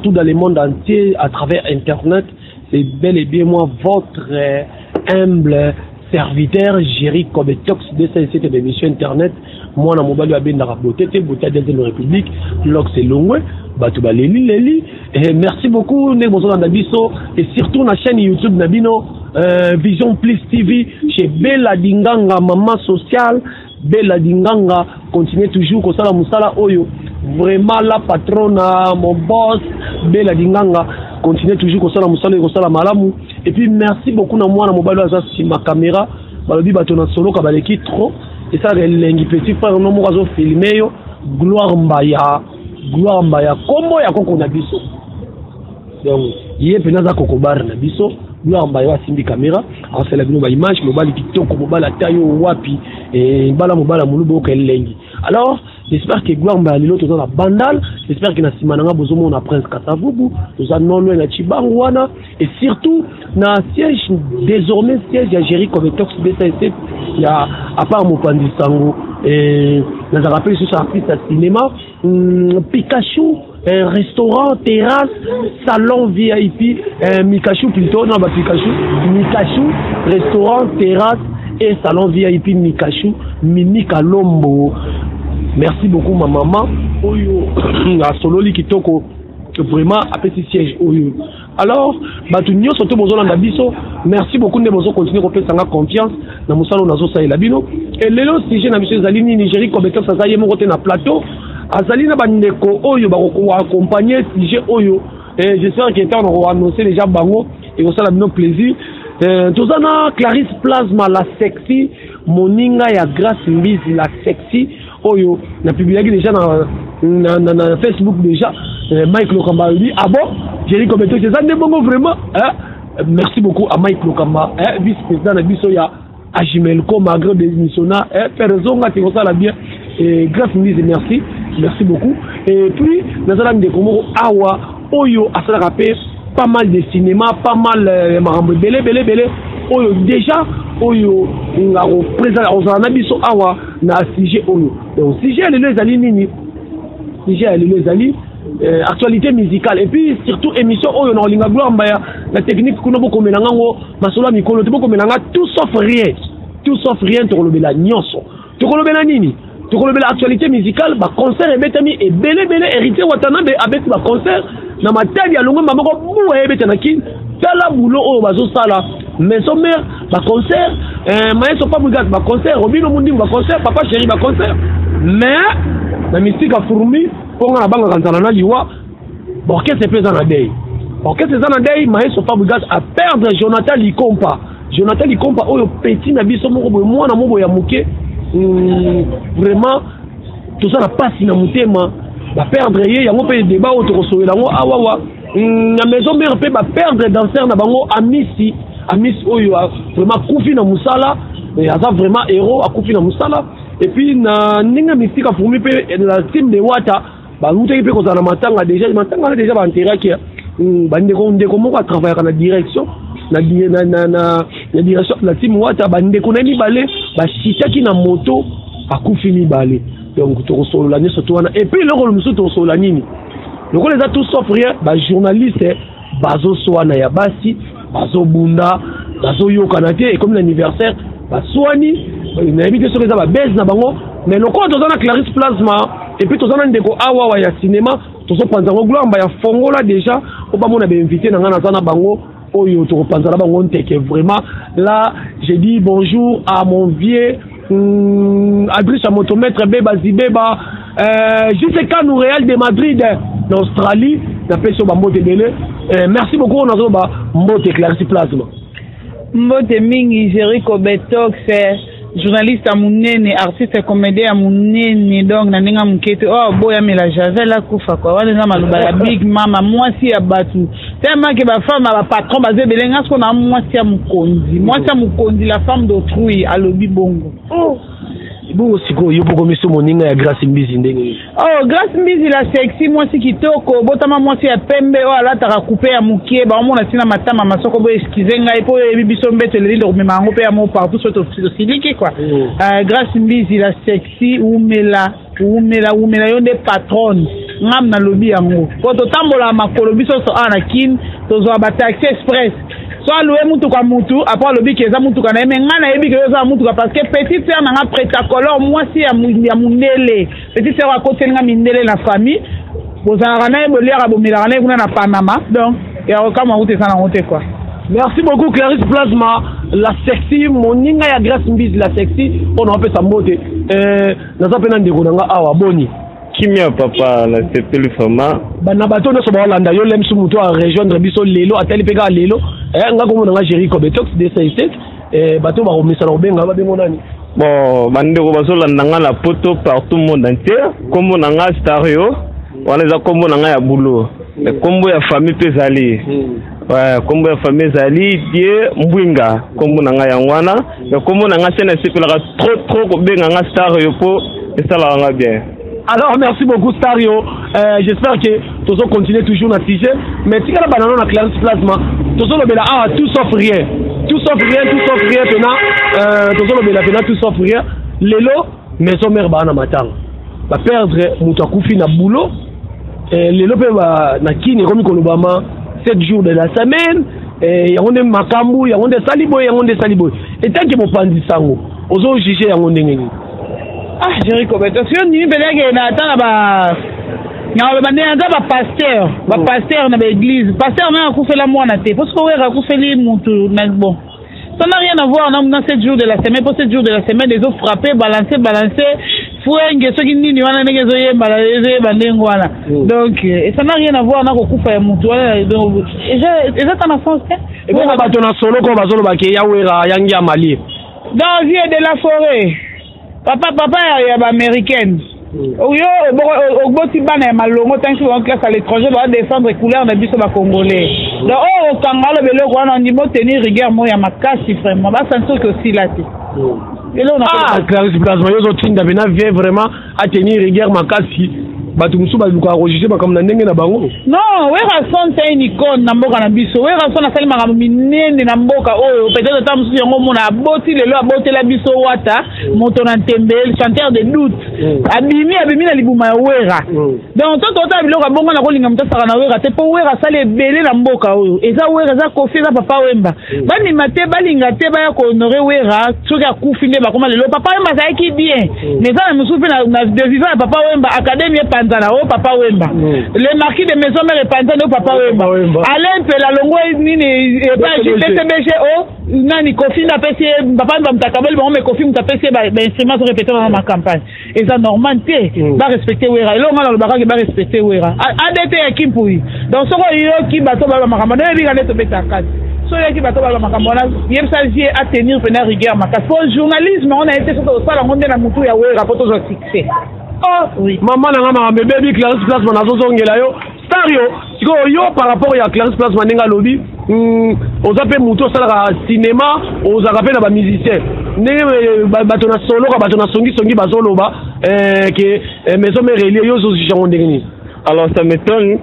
Partout dans le monde entier, à travers Internet. C'est bel et bien moi, votre humble serviteur, Jerry Kobetox, 207 de l'émission Internet. Moi, na mobali abendaka beauté te, beauté deuxième république, Lox elongwe, bato baleli leli. Et merci beaucoup, ndenge bozolanda biso, et surtout na chaîne YouTube na bino, Vision Plus TV, chez Bella Dinganga, maman sociale. Bella Dinganga, continuez toujours kosala mosala oyo. Vraiment la patronne, mon boss, Bella Dinganga, continuez toujours kosala mosala oyo kosala malamu. Et puis merci beaucoup na mwana mobali oyo aza nsima caméra, balobi bato na soloka baleki trop. Esalaka elengi petit frère no moko azofilme yo, Gloire Mbaya, Gloire Mbaya, kombo ya koko na biso. Donc ye mpenza aza kokobar na biso. Gloire Mbaya asimbi caméra, akosala bino ba image, mobali kitoko, mobali ata yo wapi, bala mobali ya moluba oyoka elengi. Alors j'espère que Gloire Mbaya lelo toza na Bandal, j'espère que na nsima na nga bozomona Prince Kasavubu, toza non loin na Chibangu wana, et surtout na siège, désormais siège ya Jerry Kobetox 207 ya à part mopanzi sango, nazalaka mpe lisusu artiste ya cinéma, Pikachu, un restaurant, terrasse, salon VIP, Mikachu plutôt, non, bah Pikachu, Mikachu, restaurant, terrasse et salon VIP Mikachu, Mimi Kalombo. Merci beaucoup ma maman. Oyo, asololi kitoko, vraiment a petit siège oyo. Alors, bato nyonso to bozolanda biso, merci beaucoup nde bozo continuer kopesa nga confiance na mosala oyo nazosalela bino. Et lelo sujet na biso ezali nini? Jerry Kobetox aza ye moko te na plateau, azali na bandeko oyo bakoaccompagner sujet oyo. Et j'espère que ntango nakoannoncer déjà bango ekosala bino plaisir. Toza na Clarisse Plasma la sexy, moninga ya Grâce Mbizi la sexy, oyo na publiaki déjà na Facebook déjà. Mike Lokamba alobi ah bon, Jerry Kobetox eza nde bongo vraiment, hein? Merci beaucoup à Mike Lokamba, hein, vice-président na biso ya Ajimelco malgré démissionnaire, hein, père Zonga tikosala bien. Et Grâce Mbizi, merci, merci beaucoup. Et puis nazala ndeko moko awa oyo asalaka pe pas mal de cinéma, pas mal makambo ebele ebele ebele oyo déjà oyo akozala na biso awa na sujet oyo. Donc sujet ya lelo ezali nini? Sujet ya lelo ezali actualité musicale, et puis surtout émission oyo na olinga Gloire Mbaya na technique kuna bokomela ngango masolo ya mikolo te, bokomela nga tout sauf rien, tout sauf rien. Tokolobela nyonso. Tokolobela nini? Tokolobela actualité musicale, ba concert ebetami ebele ebele. Héritier Watanabe abeti ba concert na Matadi, alongwe moko buwa ebeta na Kin. Tala boulot oyo bazosala maison mère, ba concert, Maestro Fabregas ba concert, Robino Mundimbu ba concert, Papa Chéri ba concert. Mais na mystique ya fourmi mpo nga nabangaka nzala na liwa, orchestre mpe eza na deuil, orchestre eza na deuil. Maestro Fabregas a perdre Jonathan Likompa, Jonathan Likompa oyo petit na biso moko boye, mwana mo boye ya moke, vraiment toza na pasi na motema baperdre ye. Yango mpe débat oyo tokosolela yango awawa. Na maison mère mpe baperdre danseur na bango Amisi, Amisi oyo vraiment akufi na mosala, aza vraiment héros, akufi na mosala. Et puis na ndenge misika fourmi mpe la team de Wata balutaki mpe kozala na matanga déjà, matanga wana déjà baenterraki bandeko. Ndeko moko atravaillaka na direction na direction la team Wata, bandeko na ye mibale bashitaki na moto, akufi mibale. Donc tokosolola nyonso to wana. Et puis eloko mosusu tokosolola nini? Lokola eza tout sauf rien, bajournaliste bazoswana ya basi, bazobunda, bazoyokana te, ekomi na anniversaire baswani, nayebi te soki eza babese na bango. Mais lokola toza na Clarisse Plasma et puis toza na ndeko awawa ya cinéma, tozopanza yango. Gloire Mbaya, fongola déjà po bamona bainvité na ngai naza na bango oyo tokopanza na bango nteke. Vraiment là je dis bonjour à mon vieux Adricha Motomètre Beba Zibeba, JC Kanu Real de Madrid na Australie, napesi yo bambote ebele. Merci beaucoup, nazoba mbote Clarisse Plasma. Mbote mingi Jerry Kobetox, journaliste ya monene, artiste comédien ya monene. Donc na ndenge ya moke te oyo aboyamela Javel akufa kwa wana eza maloba ya big mama, mwasi ya bato tellement ke bafemme ya bapatron baza ebele. Nga siko na mwasi ya mokonzi, mwasi ya mokonzi, la femme d'autrui alobi bongo. Oh. Bongo sikoyo yo bokomi so moninga ya Grâce Mbizi ndenge nini? Oh, Grâce Mbizi la sexy, mwasi kitoko, botama mwasi ya pembe oyo alataka coupe ya mokie, baomona ntina matama masoko. Boye excuse ngai mpo oyo oyebi biso mbeto eleli komema yango mpe ya mo partout so tosiliki quoi. Grâce Mbizi la sexy, umela, umela, umela, yo nde patronne. Ngam nalobi yango po totambolaka makolo biso nyonso awa na Kin, tozwa bataxi express. So alouer mutuka, mutu après alobi ke eza mutuka na ye, mais ngai nayebi ke yo eza na mutuka, parce que petite sœur na nga pretacolor, mwasi ya mundele, petite sœur akoteli nga mindele na famille, bozalaka na ye, boliaka, bomelaka na ye kuna na Panama. Donc ya kokamwa kuta eza nango te quoi. Merci beaucoup, Clarisse Plasma la sexy, moninga ya Grace Mbizi la sexy, mpona wapesa mbote. Naza mpe na ndeko na nga awa. Boni? Kimia papa, nasepeli vraiment. Na bato nyonso baolanda yo, lemsu moto arejoindre biso lelo, atali mpe kaka lelo, nga komona nga Géri Cobetox 207, bato bakomesana kobenga, babengo nani? Bon, bandeko bazolanda nga na Poto, partout monde entier, nkombo na nga Stario. Wana eza nkombo na nga ya boulot, mais nkombo ya famille mpe ezali, nkombo ya famille ezali Die Mbwinga. Nkombo na nga yango wana, mais nkombo na nga se nasepelaka trop trop kobenga nga Stario mpo esalaka nga bien. Alors merci beaucoup, Stario. J'espère que tozo continuer toujours na sujet, mais tikala banano na Clarisse Plasma. Tozolobela awa tout sauf rien, tout sauf rien, tout sauf rien pena. Tozolobela pena tout sauf rien. Lelo Maison Mère baa na matanga, baperdre moto akufi na boulot. Lelo mpe na Kini ekomi kolobama 7 jours de la semaine, yango nde makambo, yango nde esali boye, yango nde esali boye. Etanke mopanzi sango, ozojuger yango ndenge nini? Ah, Jericho Beto, si ondimi mpenza na ata na ba nakoloba ndenge aza bapasteur, bapasteur na baéglise, pasteur nanga akufela mwana te, mpo soki owera akufeli mutu na, bon, ça n'a rien à voir na 7 jours de la semaine, mpo 7 jours de la semaine ezofrappe, balance, balance fuenge, soki nini wana, ndenge ezoyemba, ezoyeba ndenge wana. Donc ça n'a rien à voir na kokufa ya mutu wana. Donc eza ta na sens te. Ebongo bato na soloko bazolobake ya Wera yangi ya malie? Dans vie de la forêt, papa, papa ya baaméricaine yo, oboti bana ya malongo, otangisi bango classe à l'étranger, badéfendre couleur na biso bacongolais. Donc oyo okanga, aloba eloko wana, ondima otenir rigueur moko ya makasi vraiment, basanti soki osila te. Ah, Clarisse Plasma, yo ozotinda mpena vie vraiment atenir rigueur makasi. Bato mosusu balukaka kojuger makambo na ndenge na bango. Non, Werrason c'est une icône na mboka na biso. Werrason asali makambo minene na mboka oyo, peut-être ata mosusu yango omona aboti lelo, abotela biso Wata, moto na ntembe, chanteur de doute, abimi, abimi na libuma ya Wera. Donc to totala biloko abongo na kolinga moto asaka na Wera te, mpo Wera asali ebele na mboka oyo. Eza Wera, eza Kofi, eza Papa Wemba. Bandima te, balinga te, baya kohonorer Wera soki akufi nde bakoma lelo. Papa Wemba azalaki bien, mais eza na mosusu mpe na de vivant ya Papa Wemba, académie epanzana o Papa Wemba, le marquis de Maison Mère epanzana o Papa Wemba, Alain Mpela longo nini epa JPCBG o nani, Kofi nde apesi ye. Papa Wemba moto akaboli bango, mais Kofi moto apesi ye bainstrument azo répéter na macampagne. Eza normal te. Barespecte Wera. Eloko nga nalobaka ke barespecte Wera adt ya Kimpui. Donc soki oyoki bato baloba makambo, nde oyebika nde tobeta kati. So oyoki bato baloba makambo wana, yebisa vie atenir mpena rigueur makasi, po journalisme yango na ye te. Soki osala yango nde na mutu ya Wera mpo tozwa succès. Oh, mama na nga, makambo ebebi. Clarisse Plasma, nazozongela yo. Star yo, sikoyo yo, par rapport ya Clarisse Plasma ndenge alobi, oza mpe motu osalaka cinéma, ozalaka mpe na bamusicien, ndenge bato na soloka, bato na songisongi bazoloba ke Maison Mère elie yo, ozojuger yango ndenge nini? Alors ça m'étonne,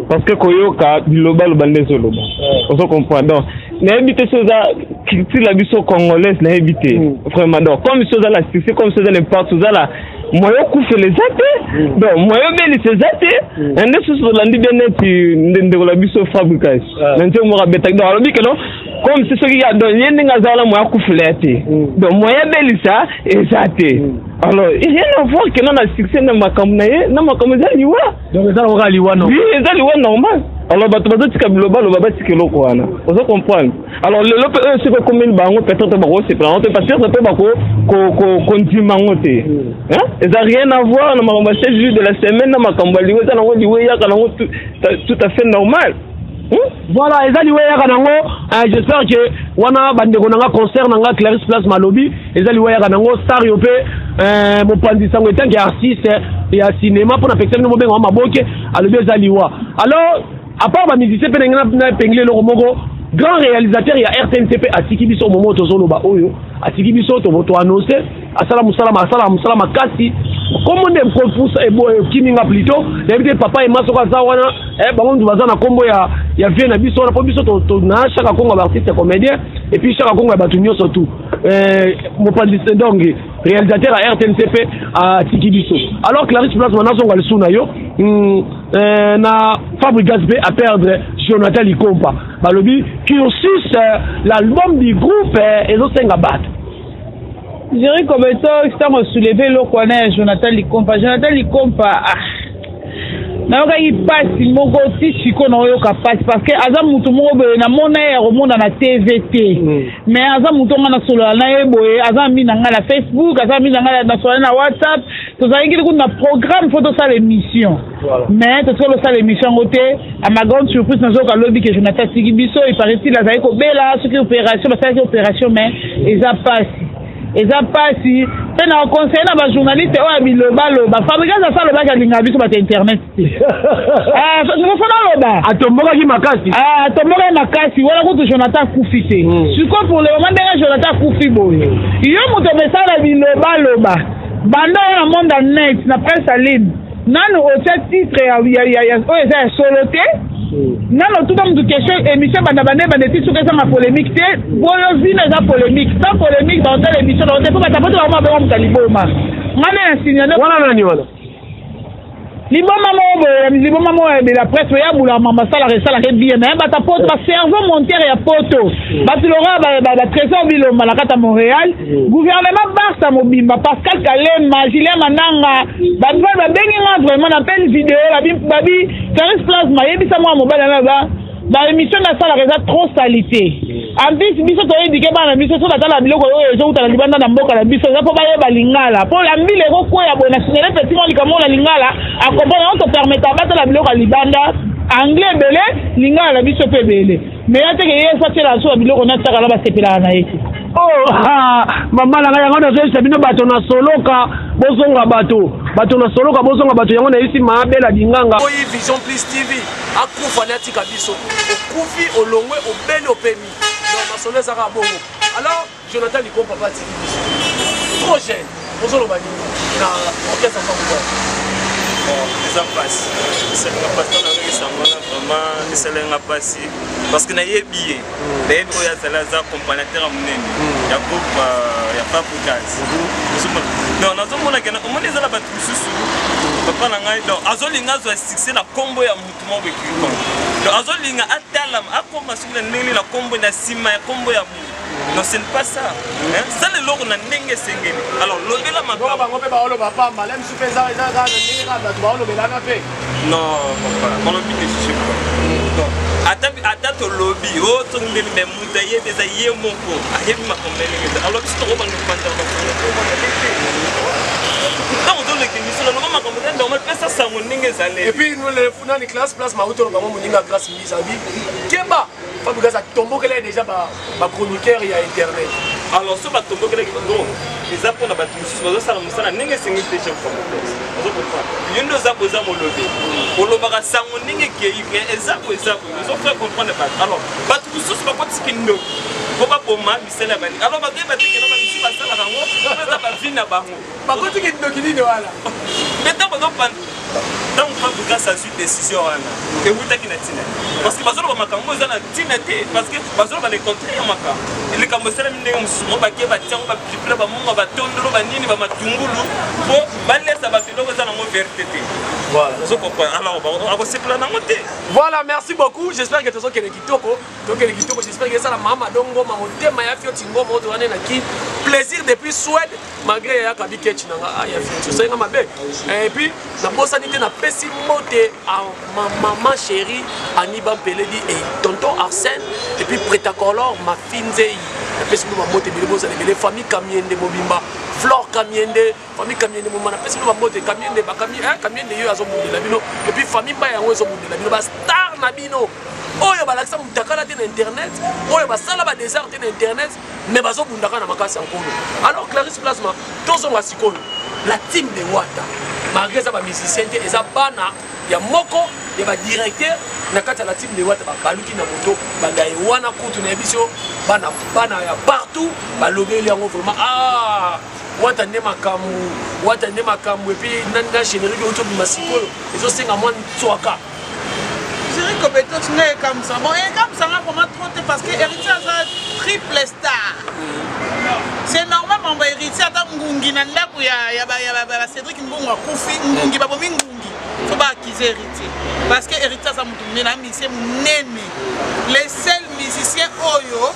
parce que koyoka bilobaloba nde ezoloba, ozo comprendre. Donc nayebi te so eza culture na biso congolaise, nayebi te vraiment. Donc comme so oza na succès, comme so oza n'importe, oza na moyen okufela eza te, donc moyen obelisa eza te. Na nde susu tolandi bien neti ndeko na biso Fabricas na nzembo moko abetaki, donc alobi ke non, comme si soki donc ye ndenge aza wana, moyen akufela ya te, donc moyen abelisa eza te. Alors rien à voir ke na succès na makambo na ye, na makambo eza liwa. Donc eza nango kaka liwa, non? Oui, eza liwa normal. Alors bato bazotika bilobaloba, batika eloko wana, ozo comprendre. Alors lelo mpe oyo soki ekomeli bango, peut-être bakosepela yango te, peut-être mpe bako kondima yango te. Eza rien à voir na makambo ya 7 jours de la semaine, na makambo ya liwa. Eza nango liwa, eyaka nango tout à fait normal. Voilà, eza liwa, eyaka nango. J'espère que wana bandeko na nga, concert na nga, Clarisse Place malobi eza liwa, eyaka nango. Star yo mpe, mopanzi sango, etanke artiste ya cinéma, mpona pekisa bino bobenga maboke, alobi eza liwa. Alors à part bamusicien mpe, ndenge napengeli eloko moko, grand réalisateur ya RTNC mpe atiki biso. Momo tozoloba oyo atiki biso, toannonce asala mosala, asala mosala makasi. Kombo nde kopusa ekiminga plutôt, nayebi te. Papa Ema soko aza wana, bango mutu baza na kombo ya vie na biso wana, mpo biso na Chaka Kongo ya baartiste comédien et puis Chaka Kongo ya bato nyonso tout. Mopanzi, donc réalisateur ya RTNC mpe atiki biso. Alors Clarisse Plasma, nazonga lisusu na yo. na Fabregas mpe a perdre Jonathan Likompa. Balobi cursus, l'album du groupe ezosenga bato. Jerry Kobeto, ntango soulevé eloko wana ya Jonathan Likompa, Jonathan Likompa, ah, nayokaki mpasi moko ti sikoyo, naoyoka mpasi parce que aza motu moko boye, namona ye ya komona na TV te, mais aza motu nga nasolola na ye boye, aza ami na ngai na Facebook, aza ami na ngai, nasolola na WhatsApp. Tozalaki kutu na programme, faut tosala émission, mais totikali kosala émission yango te. À ma grande surprise, nazoyoka lobi ke Jonathan atiki biso. Il paraît-il azalaki kobela, soki opération, basalaki opération, mais eza mpasi, eza mpasi. Mpe na conseille na bajournaliste oyo ya bilobaloba, Fabregas asa alobaki alingaka biso bato internet te. Fo naloba. Atombokaki makasi. Atombokaki makasi wana kutu Jonathan akufi te. Sikoyo pour le moment, ndenge Jonathan akufi boye, yo moto omesala bilobaloba, banda oyo na monde ya net, na presse en ligne, nanu otia titre oyo eza ya solo te, nanu otuta motu question, émission banda banda ebanda eti soki ezanga polémique te. Boyo vino eza polémique, sans polémique baotala émission na te, mpo bato poto bango babenga moto ya liboma. Nga nde na signale. Wana nani wana? Liboma moko boye, liboma moko ya la presse oyo abulaka mama, asalaka, esalaka bien, mais bato poto, bacerveau montere ya poto, bato lokola batrésor Bilomba na kati ya Montréal, gouvernement Barsa mobimba, Pascal Kalema, Julien Mananga, babengi nga vraiment na pene video, babi Clarisse Plasma, yebisa mwana mobali na ba baémission nasalaka eza trop salité. En plus, biso toyebike bana biso so batala biloko oyo ezowuta na libanda na mboka na biso, eza mpo bayeba lingala, mpo la mbila ekokwea boye na signale petit mwa likambo na lingala acomprendre yango. Topermettre batala biloko ya libanda, anglais ebele, lingala na biso mpe ebele, mais ya teke ye esatiela biso babiloko natiaka na basepelaka na ye te. Oh, mama na ngai, yango nazoyebisa bino, bato na soloka bozonga, bato, bato na soloka bozonga, bato yango nayebisi maabela dinganga. Oyi Vision Plus TV akufa ne atika biso, okufi, olongwe, obeli, opemi, donc masolo ezaka bongo. Alors Jonathan Likompa papa atiki biso trop jeune, ozoloba nini na orchestre Famuba? Bon, eza mpasi, esalinga mpasi ntango nayoki sango wana. Vraiment esalinga mpasi parce que nayebi ye, nayebi oyo azali, aza accompagnateur ya monene ya groupe ya Fabregas. Donc nazomona kena omoni eza na bato mosusu, papa na ngai, donc azolinga azwa succès na nkombo ya motu moko quelconque, donc azolinga atalama, akoma soki na ndenge nini na nkombo, na nsima ya nkombo ya motu. Non, ce n'est pas ça, hein? Sala eloko na ndenge esengeli. Alors lobela makambo. Bango mpe baoloba pamba le mosusu mpe eza kaka na ndenge kaka bato baolobelana mpe. Non papa, balobi te, je sais pas, ata ata tolobi o soki ndeni, mais moto ayebi, eza ye moko ayebi makambo na ndenge eza. Alors biso tokobanda kopanzaka basango te. Ntango ozoleka émission, naloba makambo te normal, pesa sango ndenge ezaleli. Et puis nani, classe place mauti oloba ngo, moninga Grâce Misabi keba, Fabregas atombokela ye déjà bachroniqueur ya internet. Alors so batombokelaki, donc eza mpona bato mosusu bazosala mosala ndenge esengeli te. Chef Fabregas, ozo comprendre, yo nde oza boza molobi, olobaka sango ndenge ekei, eza boye, eza boye, ozofaire comprendre bato. Alors bato mosusu bakotiki ndoki mpo baboma misala ya baninga. Alors bakoyeba te kena bamisusu basalaka yango mpo eza bavi na bango. Bakotiki ndoki nini wana? Mais ntango bazopanda, ntango Fabregas azwi décision wana, ewutaki na ntina, parce que bazoloba makambo eza na ntina te, parce que bazoloba le contraire ya makambo. Likambo esalemi ndenge mosusu, mo bake batiango bapilipila, bamonga, batondolo, banini, bamatungulu, mpo balesa bato eloko eza nango vérité te. Ozo comprendre? Alors akosepela nango te. Voilà, merci beaucoup. J'espère que tozokende kitoko, tokende kitoko. J'espère que esala mama dongoma motema ya fioti ngoma oyo towane na ki plaisir depuis Suède, malgré yayaka biketch na nga ya fioti osalinga mabe. Et puis nabosani te, napesi mbote à ma maman chérie Aniba Mpeledi et tonton Arsène et puis Pretacolor Mafinzei. Napesi bino bambote ebele, bozala ebele. Famille Kamiende mobimba, Flore Kamiende, famille Kamiende mobimba, napesi bino bambote. Kamiende, Kamiende yo azobundela bino, et puis famille Mba yango ezobundela bino, bastar na bino oyo balakisa mutakala te na internet, oyo basala badésert te na internet, mais bazobundaka na makasi ya nkolo. Alors Clarisse Plasma, tozonga sikoyo la team de Wata. Malgré eza bamusicien te, eza bana ya moko ya badirecteur na kati ya la team de Wata, babaluki na moto bagaye wana. Kutu nayebi so bana, bana ya partout balobeli yango vraiment. Ah, Wata nde makambo, Wata nde makambo. Et puis na générique oyo tobima sikoyo ezosenga mwa ntswaka. Jerry Kobetox, ngai ekamwisa, bon, ekamwisanga vraiment trop te, parce que Héritier aza triple star, c'est normal. Mambo Héritier, ata ngungi na ndako ya Cédric Mbungu akufi, ngungi babomi ngungi. Faut ba accuser Héritier. Parce que Héritier aza mutu munene, aza musicien munene. Le seul musicien oyo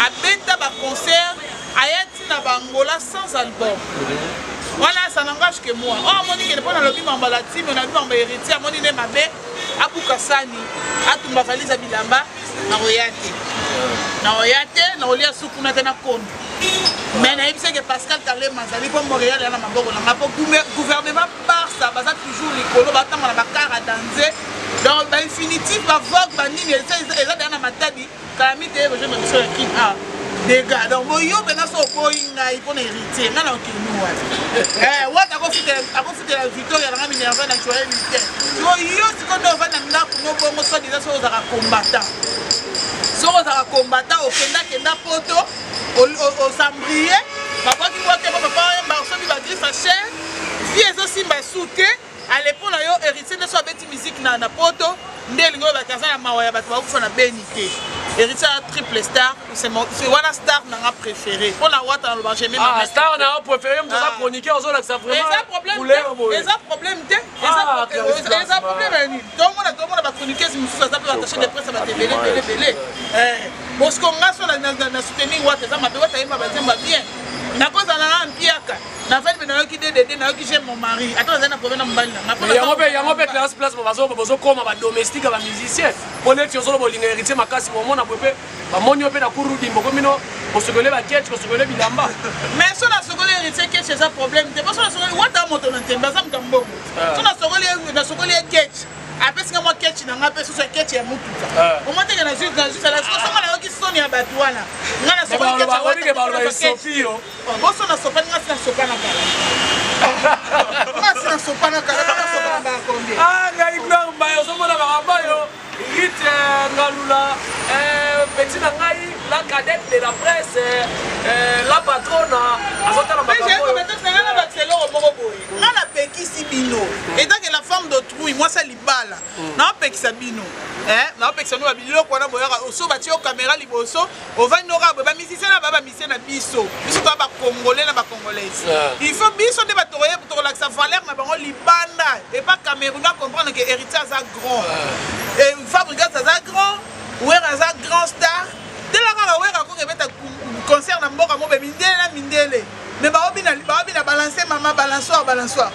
abeta ba concert aya ti na ba Angola sans album. Wana ça n'engage que moi. Oh amoni kende pona lobi mamba la team, na lobi mamba Héritier, amoni ne mabe, abuka sani, atumba valise ya bilamba, nakoya te. Nakoya te, nakolia supu na te na kondo. Mais nayebisaki ke Pascal Kalema azali mpo Montréal ya na maboko na nga mpo gouvernement Barça baza toujours likolo batanga na bakara danze donc ba infinitif ba vogue ba nini eza deya na Matadi kala te rejoindre biso ya kin a dega donc boyo mpena so oboyi ngai mpo na héritier ngai na okeni wapi eh, wata akofutela victoria nanga minerva na joye te yo sikoyo nde ovanda ndako no bongo soit disant soki ozalaka combattant soki ozalaka combattant okendakenda poto osambrie babwaki bwaki yango papa oyemba osomi bagriffe ya cher vie ezosimba su te ale mpo na yo héritier nde so abeti musique na, na poto nde elingi oyo bato aza na mawa ya bato bakufa na beni te héritier ya triple star c'est wana star na nga préféré mpo na wata na loba j'aime ah, star na yo préféré moto aza ah. chroniqueur ozolakisa vraiment eza problème te eza ah, problème ya nini tomona tomona bachroniqueuse mosusu aza mpe batache de presse bato ebele ebele ebele eh, bosiko nga so na soutenir wata eza mabe wata yemba banzemba bien nakozala na mpiaka nafandi mpe nayoki ddd nayoki j'aime mon mari ata nazali na problème na mobali na nga yango mpe yango mpe classe place bozokoma badomestique ya bamusicien mpo neti ozoloba olinga héritier makasi momona boye mpe bamoni yo mpe na kuru dimbo komi no kosokole baketch kosokole bilamba mais so nasokoli héritier ketch eza problème te po so nasokoli wata moto na ntembe aza moto ya mbongo ah. so nasokoli ye ketch apesi nga mwa ketch na nga mpe susu ya ketch ya motuka ah. omoi teke nazwi soko nayoki soni ya bato wana nga nasokoli ketch boso nasopani nga si nasopana kala nga si nasopana kala nasopana baya combien ah, ngai gloire mbaye ozomona makambo oyo Rite euh, Ngalula, euh, petit na ngai, la cadette de la presse, euh, la patronne, azotala makambo oyo. Nga na bakisa eloko moko boye. Nga napekisi bino. Etake la femme d'autrui, mwasi ya libala. Hmm. Naopekisa bino. Eh, naopekisa bino biloko wana boyaka oso batie yo kamera liboso, ovandi noka boye ba musicien na ba ba musicien na biso. Biso toza ba congolais na ba congolaise. Il faut biso nde bato tokolakisa valeur na bango libanda. Et pas Cameroun a comprendre que héritier aza grand. Et Fabregas aza grand, Werra aza grand star. Tela kaka Werra akoki ebeta concert na mboka mobe mindele na mindele. Mais baobina baobina balancer mama balançoire balançoire.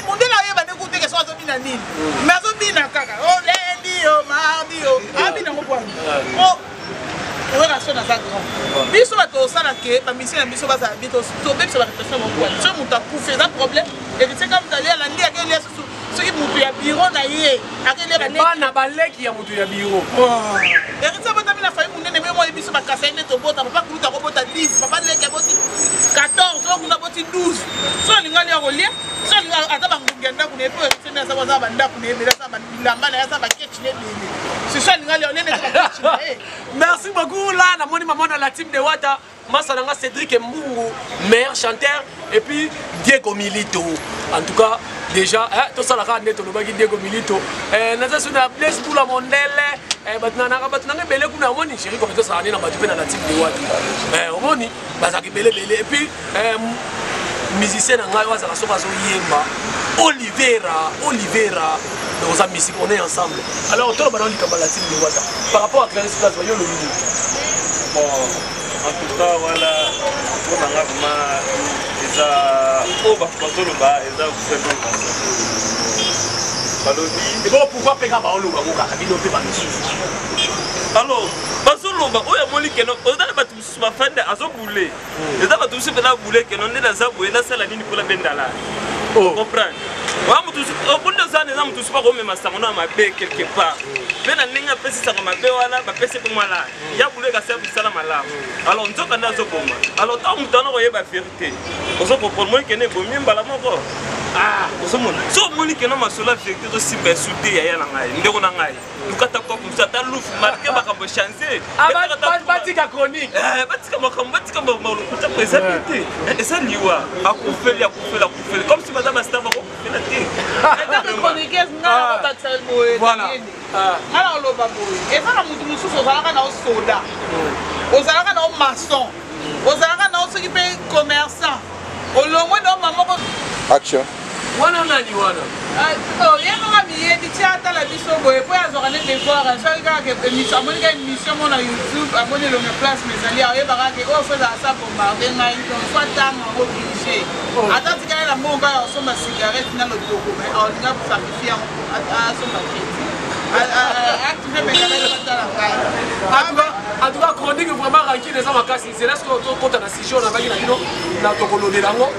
Mondele ayeba nde kutu te soki azobina nini. Mais azobina kaka. Oh lundi oh mardi oh. Abina ngo bwana. Po Werrason aza grand. Biso bato osala ke ba musiciens na biso bazala bien tobebisa ba réputation bango bwana. Soki moto akufi eza problème. Héritier kaka moto alia alandi akelia susu soki moto ya biro na ye akelia bana baleki ya moto ya biro. Oh. Héritier abotami na famille monene me moyebi biso bakasa ye nde tobota papa kulutu akobota 10 papa leki aboti 14 oyo kuna aboti 12 so alingi alia kolia so alingi ata bangungi ya ndako na ye mpo héritier nde aza bandako na ye ebele aza bilamba na ye aza bakeci na ebele sisi alingi alia olia nde bakeci na ye. Merci beaucoup là namoni maman na la team de Wata masa nanga Cédric Mbungu meilleur chanteur et puis Diego Milito en tout cas déjà eh, tosalaka nde tolobaki Diego Milito eh, naza su na Blaise Bula mondele eh, bato nanaka bato nanga ebele kuna omoni chéri komi tosala nde na bato mpe na la team de Wata eh, omoni bazalaka ebele ebele et puis eh, musicien na ngai oyo azalaka soki azoyemba Olivera Olivera donc oza musique on est ensemble alors toloba nao likambo ya la team de Wata par rapport à Clarisse Place yo olobi nini? Bon, en tout cas wana mpo na nga vraiment eza oyo bato bazoloba eza vraiment balobi ebongo pourquoi mpe kaka baoloba ngo kaka bino mpe bamisusu alors bazoloba oyo amoni keno oza na bato mosusu bafanda azobule eza bato mosusu mpena abule keno nde naza boye nasala nini mpona bendala oh. comprendre oya moto obundi oza wana eza moto mosusu bakomema sango na mabe quelque part mpe na ndenge apesi sango mabe wana bapesi mpe mwana ya bule kasi ya mosala malamu alors nzoka nde azoboma alors ntango moto wana koyeba verité ozo comprendre moi kende ebomi mbala moko ah, ozomona so omoni keno masolo ya verité ezosimba esu te yaya na ngai ndeko na ngai luka ata kope mosusu ata lufu malgre makambo echange ah, batika chronique eh, batika makambo batika lokuta po eza bien te eh, eza liwa akufeli akufeli akufeli comme si baza bastar bakokufela te chroniqueuse nga nakobakisa boye nga na oloba boye eza na motu mosusu ozalaka na osoda ozalaka na o maçon ozalaka na o soki mpe commerçant olongwe na o mamoko action. Wana nani wana? Ah, oh, ye moko amiyebi ti atala biso boye mpo ye azwaka nde devoir soki kaka émission amoni kaka émission mo na youtube amoni elongi place mais ezali ayeba kaka ke oyo fo ezala sa bombarde ngai donc fo atanga yango oblige oh. Ata tikali na mbongo kaka ya kosomba cigarette na lotoko mais alinga kosakrifie yango asomba crédit active megabyte atala ngai. En tout cas, chronique vraiment rancune eza makasi. Nzela soki tokota na sujet oyo nabaki na bino na tokolobela yango,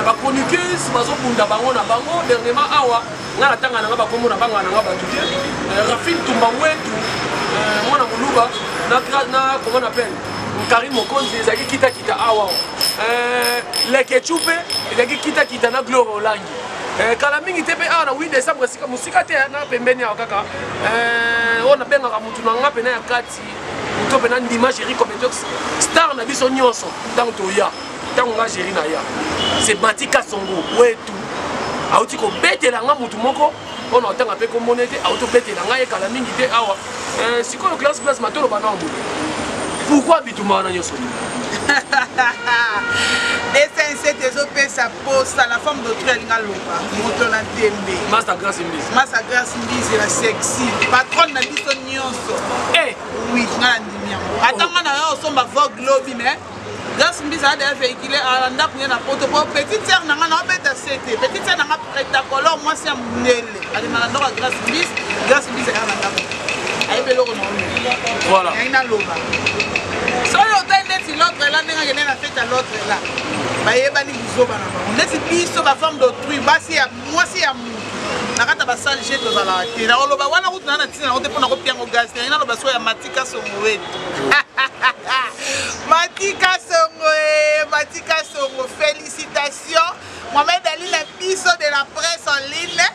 bachroniqueuse bazobunda bango na bango. Dernièrement awa ngai natanga nanga bakombo na banga nanga bato te, Rafine Tumba Wetu, mwana moluba na comment on appelle Karine Mokonzi, ezalaki kitakita awa. Lekechu mpe ezalaki kitakita na Gloire Olangi. Kala mingi te mpe awa na 8 décembre, esika mosika te na pembeni awa kaka, oyo nabengaka motu na nga pena ya kati, moto mpena ndima Géri Cometox, star na biso nyonso. Ntango toya, ntango nga Géri na ya, c'est Matika Songo Wetu auti kobetela nga motu moko mpo na otanga mpe kombona ete auti kobetela ngai ekala mingi te awa. Sikoyo classe place matoloba na motu, pourquoi bitumba wana nyonso? D57 ezopesa posa. La femme d'autrui alinga loba moto na tembe. Master Grace Mbizi. Master Grace Mbizi, la sexy patronne na biso nyonso. Oui, nga na ndimi yango. Ata nga na yo osomba Vogue lobi, mais Grace Mbizi aza deya véhicule ala ndako ye na poto, po petite sœur na nga na obeta sete, petite sœur na nga pretacolor, mwasi ya mondele, akendaka ndako ya Grace Mbizi. Grace Mbizi aya na ndako, ayebi eloko na oyo. Voilà. Yangi naloba, soki otali neti l'autre la, ndenge akende na fete ya l'autre la, bayebani buzoba na bango. Neti biso bafemme d'autrui, basi ya mwasi ya mutu na kati ya basale je tozalaka te. Nakoloba wana kutu naa na ntina yango te mpo nakopia yango gaz te. Yangi naloba soki ya Matika Songo wetu, Matika Songo e Matika Songo, félicitation Mohamed Ali na biso de la presse en ligne,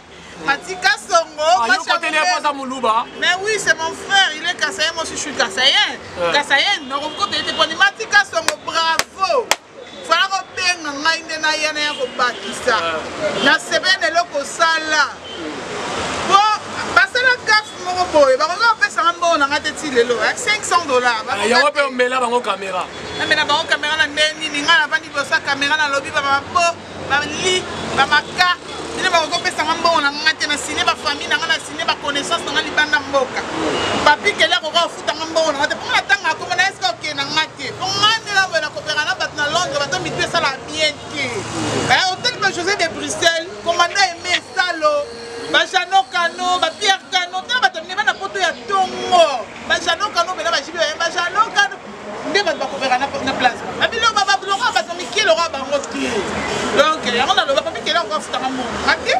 Matika Songo. Ah, yo koteli ye mpoza moluba. Mais oui, c'est mon frère, il est Kasaïen, moi aussi je suis Kasaïen. Kasaïen, nakokote ete poni Matika Songo, bravo. Fala kobenga ngai nde naya na ya kobakisa na sebene eloko osala po basala gafe moko boye, bakoki kopesanga mbongo na ngai te ti lelo, 500 $. Yango mpe omela bango caméra. Namela bango caméra na nde nini? Ngai navandi liboso ya caméra, nalobi bamabo bali bamaka nini, bakoki kopesanga mbongo na ngai te. Na sine bafamille na ngai, na sine baconnaissance na ngai libanda mboka, papi keli akoka kofutanga mbongo na ngai te, mpo nga natanga akoma na esika okende na ngai te, mpo ngai nde naboye na kopera na bato na Londres, bato mitu esala bien te. Otali ba José de Bruxelles, commandant Aimé Salo, bajano Kano, bapierre Kano, tala bato mine bana poto ya tongo, bajano Kano mpena bajibi baye bajano Kano nde bato bakopera na place babiloko babiloko ya bato mike lokola bango te. Donc yango naloba, papi kele akoka futanga mbongo nga te,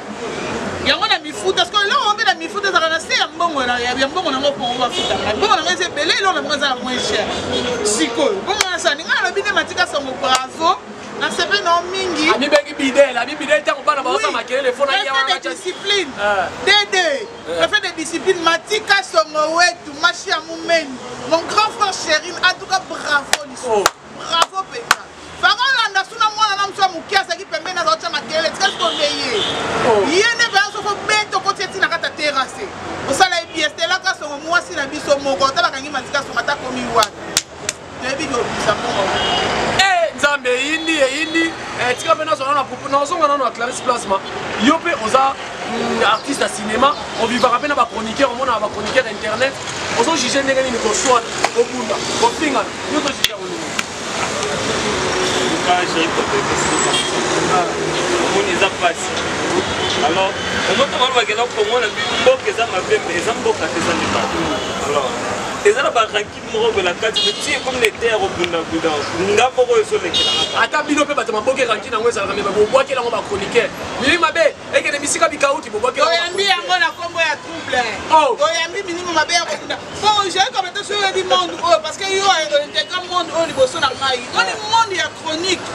yango na mifuta. Parce que eloko mpe na mifuta ezalaka na se ya mbongo ya mbongo nango, mpongo bafutanga mbongo nango eza ebele, eloko na bango eza na moins cher. Sikoyo bongo nasala ninga nalobi nde Matika Songo, bravo, nasepeli nao mingi. Amibengi bidel, ami bidel ntango bana baosa makelele fo na Préfet de discipline, dd préfet de discipline Matika Songo wetu, mashi ya mumeni, mon grand frère chéri, en tout cas bravo lisusu. Oh. Bravo mpenza. Fakolanda suna mwana na mosu ya moke azalaki pembeni, azalotya makelele, tika sikonde ye. Ye nde mpenza soko bete okoti eti na kati ya terrasse, osala ye bien. Stelaka Songo, mwasi na biso moko, ata bakangi Matika Songo, ata komi wapi, toyebi kobimisa mbongo. Eh, Nzambe, eyindi eyindi. Tika mpe nazwa nano propos, nazonga nano ya Clarisse Plasma. Yo mpe oza artiste ya cinéma, ovivaka mpe na bachroniqueur, omonaka bachroniqueur internet, ozojuge ndenge nini koswana, kobunda, kofingana? Yo ozojuge yango ndenge? Omoni eza mpasi. Alors omoto balobakela Kongo na mboka eza mabe, mais eza mboka te, eza nde bato. Alors eza na barankine moko boye na kati, mais ti ekomi na ete ya kobundabunda, nga moko oyo ezolekelanga. Ata bino mpe bato maboke, rancune yango ezalaka, me bobwakela yango bachroniqueur, mimi mabe ekende bisika bikauki, bobwakela. Toyambi yango na nkombo ya trouble. Oh. Toyambi milimo mabe ya kobunda po jai comme te soki oyebi monde oyo, parce que yo intégra monde oyo liboso na ngai, oni monde ya chronique.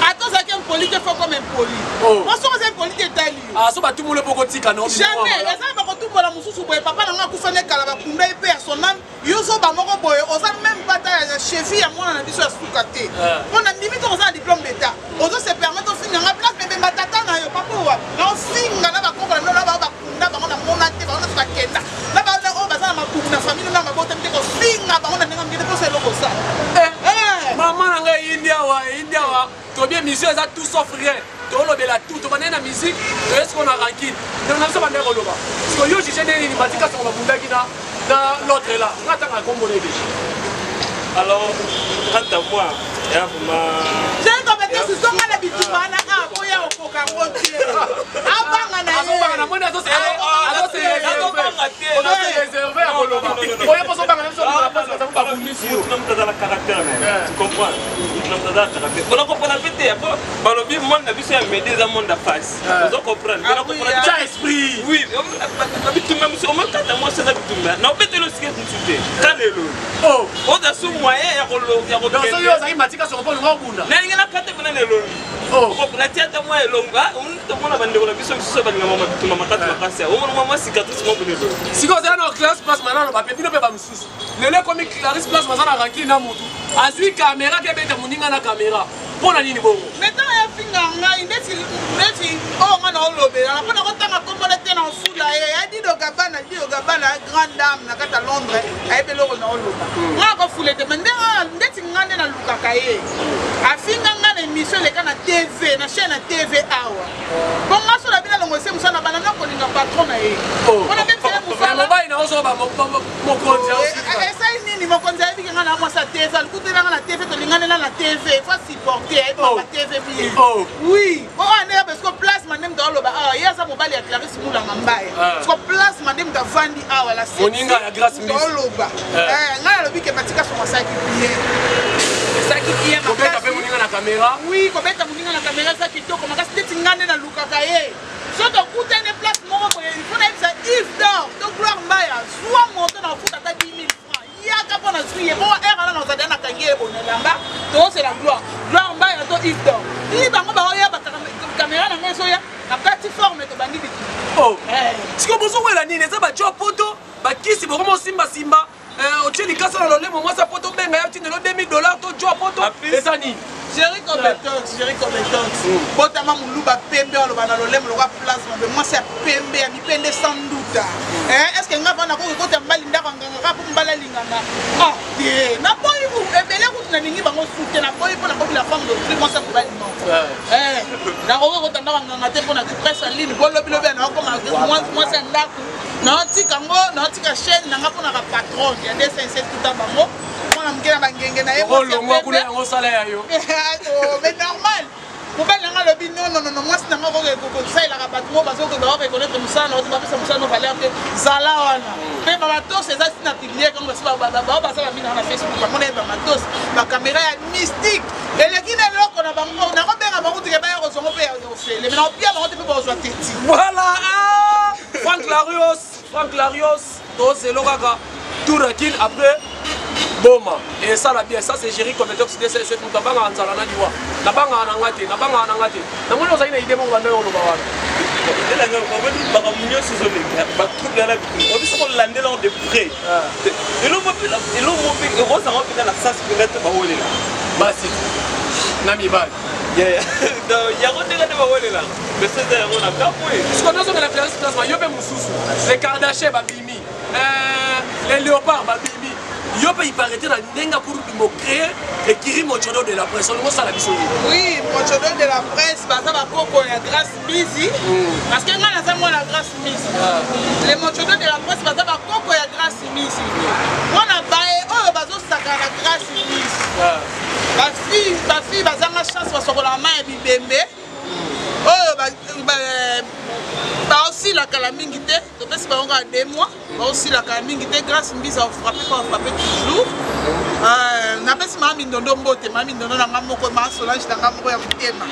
Ata ozalaki impoli te, faut comme impoli. Oh. Po soki oza impoli te, etali yo. Ah, so batumula mpo kotika no. Jamais. Eza na bakotumbola mosusu boye, papa na nga akufa nde kala, bakunda ye mpe ya son âme. Yo zoba moko boye, oza même pata ya cheville ya mwana na biso ya suka te, mpo na ndimi to oza na diplôme d'état, ozo se permettre ofinga nga place bebemba tata na yo papa owa na ofinga na bakoko na bino na bao bakunda bango na mona te, bango nyonso bakenda na bana oyo baza na mabuku na famille na mabotami te, kofinga bango na ndenge mike te, mposa eloko osala. Mama na ngai, eyindi awa, eyindi awa. Tobi émission eza tout sauf rien, tolobela tout, tobandai na musique. musique, toye sikoyo na rancune. Ndeko na biso bandaki koloba sikoyo yo juge ndenge nini batika songo babundaki na na l'autre là nga tanga kombo ne déjà. Alors, quant à moi, ya vraiment Sisonga na bitumba wana akoya okoka ngo te abanga na ye azobanga na moni azose réserve ya koloba oye mposo obanga na biso babundisi yo mutu na mutu aza na caractère na ye tu comprends mutu na mutu aza na caractère ona comprendre mpe te po balobi monde na biso ya mede eza monde ya face ozo comprendre Ah oui, ah. tya esprit oui bitumba mosusu omokata mwasi aza bitumba na obeteli osike mosusu te ka lelo oh oza su moyen ya donc soki ozalaki matika soko mpo olinga obunda nalingi nakata mpena na elongi oh natia ata mwa elonga tomona bandeko na biso misusu balingama bitumba makasi makasi omona mwa mwa cicatrice mwa boye elongi sikoyo ozala na classe place manano bape bino mpe bamosusu lelo ekomi clarisse place baza na rankine na motu azwi kamera ke ebeta moninga na kamera mpo na nini bongo mais ntango yafinga ngai ndeti ndeti oyo ngai naolobela mpo nakotanga nkombo na te na ofula ye ya dido gabana dido gabana grande dame na kati ya londres ayebi eloko naoloba ngai akofula te mais ndenge ndeti ngai nde nalukaka ye afinga ngai na émission eleka na tv na chaîne ya tv awa mpo ngai so na bino alongo ese mosala na bana nakolinga patron na ye mpona bebisele mosala mobali na ozoba mokonzi esali nini mokonzi ayebiki ngai na mwasi ya tv alikutelanga na tv tolinganela na tv faut supporter ayebi Oh. ba tv bien Oh. oui oyo ande parce que plasma nde moto aloba awa ye aza mobali ya clarisse mulanga mbaya Ah. parce que plasma nde moto avandi awa la sexy, Moninga ya Grace moto Mbisi. oloba Ah. Eh, ngai nalobi ke matika songo asalaki bien esalaki bien kobeta mpe makasi moninga na kamera oui kobeta moninga na kamera eza kitoko makasi ndeti ngai nde nalukaka ye soki okutani place moko boye il faut nayebisa yves dor to gloire mbaya zwa moto na ofuta ata 10 000 francs yaka mpo nazwi ye mpo ere wana nazali nakangi ye boye na elamba tozosela gloire gloire mbaya to yves dor ti bango baoya kamera na ngai ezoya na kati forme tobandi bitu oh sikoyo bozowela nini eza bajo poto bakisi bokoma osimbasimba otie likasa na lolemo mwasi ya poto obenga ya tindelo 2000 dollar to jo poto eza nini Jerry Cobetox, Jerry Cobetox. Botama muluba pembe aloba na lolemo lokwa plasma be mwasi ya pembe ya mipende sans doute. Eh, est-ce que nga vana ko kota mbali ndako nganga ka po mbala linganga. Ah, te. Na boyi ku ebele kutu na ningi bango soute na boyi po na kobi la femme de tri mwasi ya mobali non. Eh, na ko kota ndako nganga te po na presse en ligne bo lobi lobi na ko ma mwasi ya ndako. Na tika ngo, na tika chaîne na nga po na ka patron ya 257 tout bango. Mwana moke na bangenge na ye mwasi ya olongwa pembe. kuna yango osala ya yo Oh, mais normal mobali nanga alobi nonnono mwasi nanga kosalelaka bato mo bazoreconnaître mosala na ote bapesa mosala no valeur te zala wana mpe bamatos eza ntina publie kango basi bao baza baminaka na facebook bango naye bamatos bakamera ya mystique eleki na eloko na bango nakobenga bango teke baya kozongo mpe ya ofele me nakopia bango te mpe bakozwa teti voilà ah, frank larios frank larios tozelo kaka tour akine après boma esala bien ça c'est géri compétence dss moto abangaka nzala na liwa nabangaka na nga te nabangaka na nga te namoni ozali na ide moko banda yo oloba wana elanga makambo nyonso ezoleka batrouble wana bitumba obiso kolandela ngo de près eloko mpe ekozanga mpenza na sasi mpenza te bawelela basi na mibali yango ndenge nde bawelela mais so eza yango na kamwe sikoyo nazongela clarisse plasma yo mpe mosusu les kardashian babimi les léopards babimi yo mpe iparete na ndenge akuru mocrée ekiri mochodo de la presse olingo osala biso nini oui mochodo de la presse baza bakoko ya grâce mbizi parce que ngai naza mwana grâce mbizi les mochodo de la presse baza bakoko ya grâce mbizi mwana baye oyo bazosakana na grâce mbizi bafille bafille bazanga chance basokolaka mai ya bibembe oyo baosila kala mingi te topesi bango kaka deux mois baosila kala mingi te grâce mbisa ofrappe pa ofrappe toujours napesi maa mindondo mbote maa mindondo na nga moko maa solange na nga moko ya motema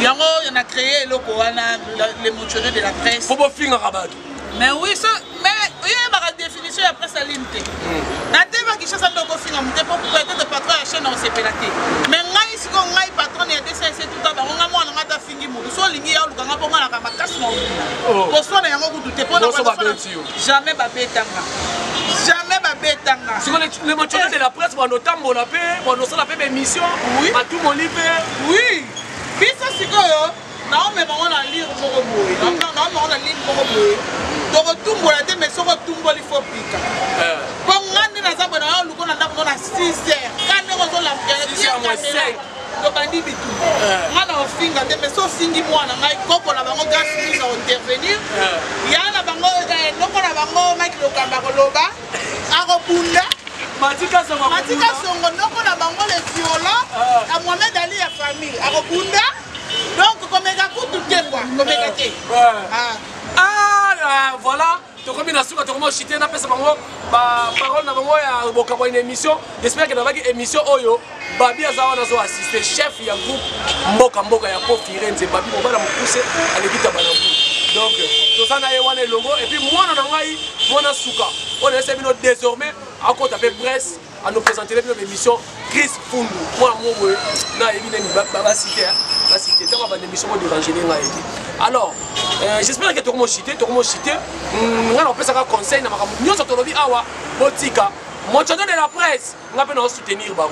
yango na créé eloko wana le motionnaire de la presse mpo bofingaka bato mais oui so mais oyebaka définition ya presse aline te na te bakishasa nde okofinga mote mpo peut-être patron ya chaîne osepela te mais ngai sikoyo ngai patron ya dcc tuta bango ngai mwana ngai ata fingi motu so olingi ya oluka ngai mpo ngai naka makasi na obunda koswana yango kutu te mpo jamais babetanga jamais babetanga sikoyo le motionnaire de la presse bando otambola mpe bando osala mpe baémission matumoli mpe oui biso sikoyo naomema ngo na lire moko boye naomema ngo na lire moko boye tokotumbola te mais soki otumboli fo pika mpo nga nde naza boye nayo luko na ndako ngo na 6 heures ka ndenge ozolamukana Babandi bitumba. Nga na ofinga te, mais so ofingi mwana ngai, koko na bango Grace Louise a intervenir. Ya na bango, noko na bango Mike Lokamba akoloba, akobunda. Matika Songo, Matika Songo, noko na bango le violent, ya Mohamed Ali ya famille, akobunda. Donc komeka kutu te quoi, komeka te. Ah, voilà. Tokomi na suka, tokomi ochite, napesa bango baparole na bango ya bokabwa une émission. J'espère que nabaki émission oyo Babi aza wana azo assiste chef ya groupe mboka mboka ya po Firenze. Babi mobala mokuse aleki taba na gu. Donc toza na ye wana elongo. Et puis mwana na ngai, mwana suka oyo nayesa bino désormais akota mpe presse anopresentele bino baémission. Chris Fundu, mwana mo boye nayebi nini basite basite ntango abanda émission kodérangele ngai te. Alors j'espère que tokomochite, tokomochite. Ngai nakopesaka conseil na makambo nyonso tolobi awa, botika mochoto de la presse, ngai mpe naosoutenir bango,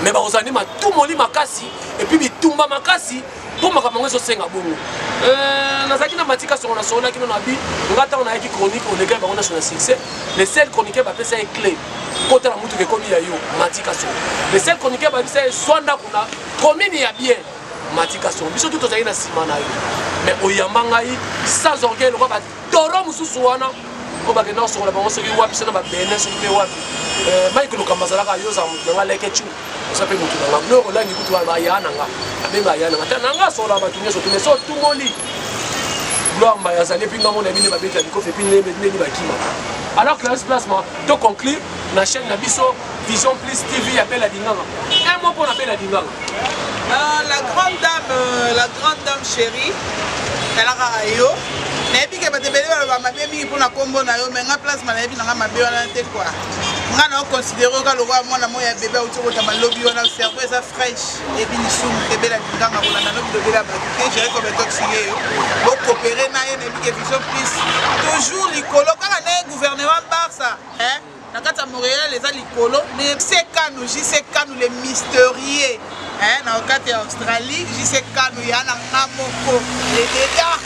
mais bakozala nde matumoli makasi et puis bitumba makasi mpo makambo yango ezosenga bongo. Nazalaki na Matika Songo, nasololaki no na bi nga ntango nayaki chronique olekaki bango nyonso na succès. Le seul chroniqueur bapesa ye clé kota na mutuka ekomi ya yo, Matika Songo. Le seul chroniqueur bapesa ye swa ndako na commune ya bien, Matika Songo. Biso tu tozalaki na nsima na yo, mais oyamba ngai sans orgueil lokwa batoro mosusu wana oyo bakenda kosokola bango soki wapi, so na babene soki mpe wapi. Mike Lokamba azalaka yo ozala motu nanga leke cu oza mpe motu nanga biloko olangi kutu baya nanga abenga ya nanga ta nanga asokola bato nyonso tu, mais so otumoli Gloire Mbaya azali epi ngambo na bino babeta likofi epi ndeni bakima. Alors Clarisse Plasma, to conclure na chaîne na biso Vision Plus TV ya Bella Dinganga. Un mot pour la Bella Dinganga. La grande dame, la grande dame chérie, talaka yo. Nayebi ke bato ebele baloba mabe mingi mpona nkombo na yo, mais nga Plasma nayebi nanga mabe wana te quoi. Nga na oconsidere oka lokola mwana moi ya bebe auti okotama lobi wana, cerveau eza fraîche, eyebi lisumu te. Bela Dinganga kolanda no bilobela bato te, Jerry Kobetox ye yo bokopere na ye. Nayebi ke Vision Plus toujours likolo kaka na ye, gouvernement Barça, hein? Na kati ya Montréal eza likolo. JC Kanu, JC Kanu le mystérieux, hein? Na kati ya Australie, JC Kanu ya na nga moko le deda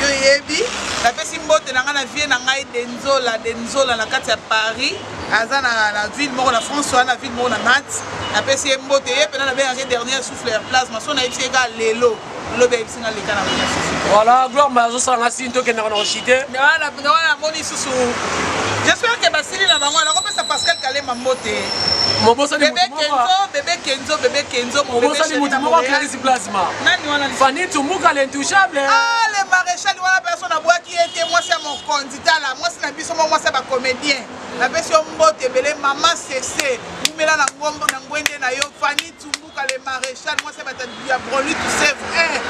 yo yebi. Napesi mbote na nga na vie na ngai Denzola, Denzola na kati ya Paris, aza na ville moko na France wana, na ville moko na Nantes. Napesi ye mbote, ye mpena nabengaki dernier souffle ya Plasma, so nayebisi ye kaka lelo lobi ayebisi nga leka na nga susu. Voilà, Gloire Mbaya azosala nga sini tokendaka na kochite. Wana namoni susu, j'espère que basili na bango. Nakopesa Pascal Kalema mbote. Mobosani bébé Kenzo, bébé Kenzo, bébé Kenzo, mon bébé mobosani chéri mutu na moko Montréal. Clarisse Plasma. Nani wana? Fanny Tumbuka l'intouchable. Ah, le maréchal wana, personne abwaki ye te, mwasi ya mokonzi, tala mwasi na biso mo, mwasi ya bacomédien. Napesi yo mbote ebele, mama Cc, umela na ngombo na ngwende na yo. Fanny Tumbuka le maréchal, mwasi ya bato ya Broli Tuseve,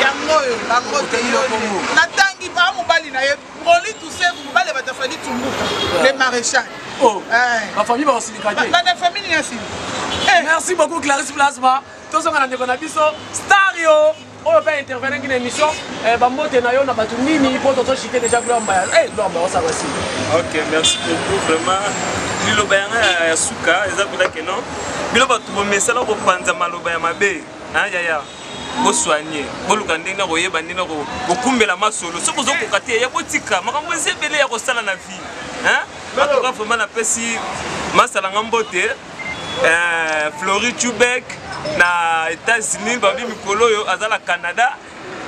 yango oyo bango te yo te natangi ba mobali na ye Broli Tuseve, mobali ya bato ya Fanny Tumbuka le maréchal. Oh, bafamille bakosilika te. Bana famille nini asili. Merci beaucoup Clarisse Plasma. Tozonga na ndeko na biso star yo oyo mpe intervenaki na émission. Bambote na yo na bato nini mpo tozochite déjà Gloire Mbaya. Gloire Mbaya osanga si. Ok, merci beaucoup vraiment. Liloba yanga ya suka eza mpenza keno bino bato bomesala kopanza maloba ya mabe, hein, yaya bosoigne, boluka ndenge na koyeba ndenge na kokumbela masolo. Soki ozokoka te ya botika makambo eza ebele ya kosala na vie, hein? En tout cas vraiment napesi masalanga mbote, Flory Chubek na États-Unis, babi mikolo oyo aza na Canada.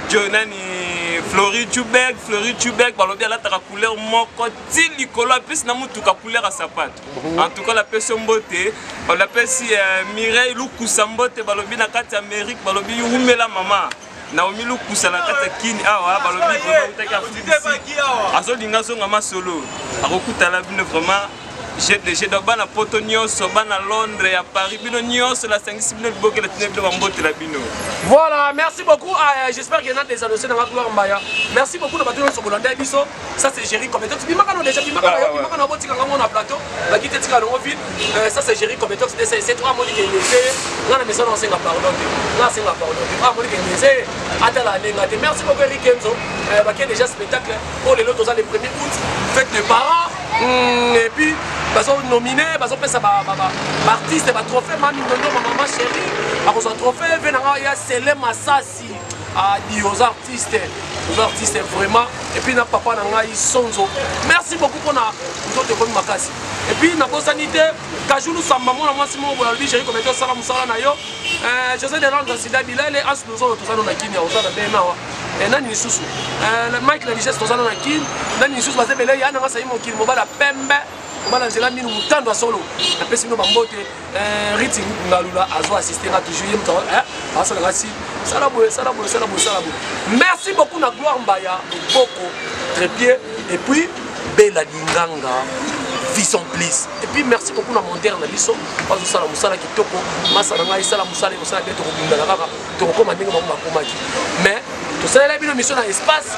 Jo nani Flory Chubek, Flory Chubek balobi alataka couleur moko ti likolo apesi na mutuka couleur ya sapato. En tout cas napesi yo mbote, napesi Mireille Lukusa mbote, balobi na kati ya Amérique, balobi umela mama Naomi Lukusa na kati ya Kini awa, balobi vraiment utaki Afrique du Sud, azolinga azonga masolo akokutana bino vraiment GDG. Donc bana poto nyonso, bana Londres ya Paris, bino nyonso nasangisi bino liboke na tina bino bambotela bino. Voilà, merci beaucoup. J'espère qu'il y en a des annoncés dans la Gloire Mbaya. Merci beaucoup na bato nyonso bolanda biso. Ça c'est Jerry Compétence. Bimaka no déjà, bimaka na yo, bimaka na botika ngango na plateau. Bakite tika nango vide. Ça c'est Jerry Compétence DCC 3 Monique Elysée. Nga na maison na senga pardon te. Nga senga pardon te. Ah Monique Elysée, atala nenga te. Merci beaucoup Eric Kenzo. Bakie déjà spectacle. Oh lelo toza le 1er août, fête des parents. Et puis bazo nominé, bazo pesa ba ba ba artiste ba trophée, mami ndondo ma maman chérie, akozwa trophée ve nanga ya Sele Masasi. Adi oza artiste, oza artiste vraiment. Et puis na papa na ngai Sonzo. Merci beaucoup pona nzoto ekomi makasi. Et puis nabosani te Kajulu Samba mwana mwasi moko boye alobi Jerry Komete osala mosala na yo. Euh, José de Londres Sida Bilele As Luzolo toza na Kini oza na BMA wa. Eh, nani lisusu? Euh, Mike la Richesse toza na Kini. Nani lisusu baze bele ya nanga sayi mokili mobala pembe. Mobala nzela minu mutando ya solo. Napesi bino bambote. Eh, Riti Ngalula azo assister nga toujours ye moto eh, asala nga si sala boye sala boye sala boye sala boye. Merci beaucoup na Gloire Mbaya Boko Trépied et puis Bella Dinganga Vision Plus. Et puis merci beaucoup na monteur na biso bazosala mosala kitoko masa na ngai esala mosala ekosala bien tokobundana kaka tokokoma ndenge bango bakomaki mais tosalela bino mission na espace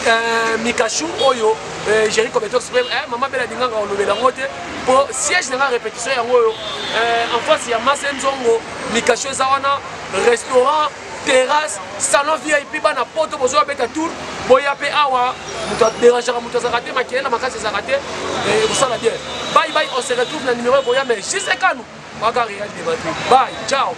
euh, mikashu oyo euh, Jerry Kobeto Supreme eh, mama Bella Dinganga olobela yango te po siège na nga répétition yango oyo euh, en face ya Mase Nzongo Mikashu eza wana restaurant terrasse salon vip bana poto bozoya beta tour boya mpe awa moto aderangeaka moto azalaka te makelele makasi ezalaka te ekosala bien bye bye on se retrouve na numéro ekoya mais jise kanu waka real de madrid bye ciao.